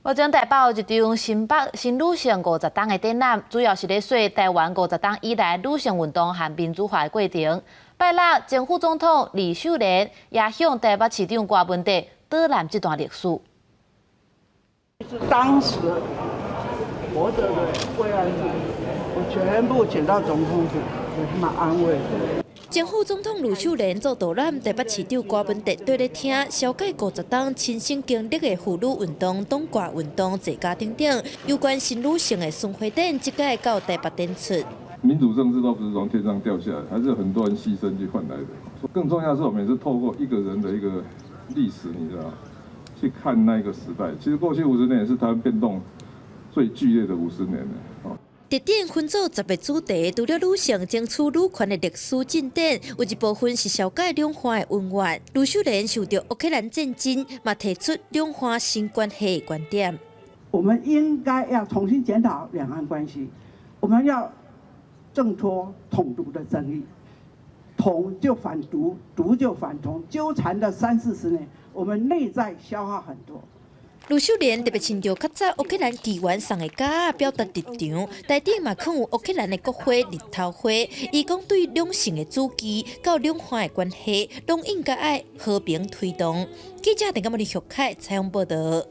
目前台北有一場新北新女性五十冬的展覽，主要是咧說台灣五十冬以來女性運動和民主化的過程。拜六，前副總統呂秀蓮也向台北市長柯文哲導覽這段歷史。當時活著的慰安婦，我全部請到總統府，給他們安慰。前副總統呂秀蓮做導覽，台北市長柯文哲綴咧聽，紹介五十冬親身經歷的婦女運動、黨掛運動、坐監等等，有關新女性的巡迴展，這屆到台北展出。民主政治都不是從天上掉下來，還是有很多人犧牲去換來的。更重要是我們也是透過一個人的一個歷史，你知道，去看那個時代。其實過去五十年也是台灣變動最劇烈的五十年了。特展分做十個主題，除了女性爭取女權的歷史進展，有一部分是紹介兩岸的恩怨。呂秀蓮受著烏克蘭戰爭，嘛提出兩岸新關係的觀點。我們應該要重新檢討兩岸關係，我們要掙脫統獨的爭議，統就反獨，獨就反統，糾纏了三四十年，我們內在消耗很多。呂秀蓮特別穿著較早烏克蘭議員送的夾仔表達立場，台頂嘛囥有烏克蘭的國花日頭花。伊講對兩性的主權佮兩岸的關係，攏應該愛和平推動。記者鄧錦文、李玉凱採訪報道。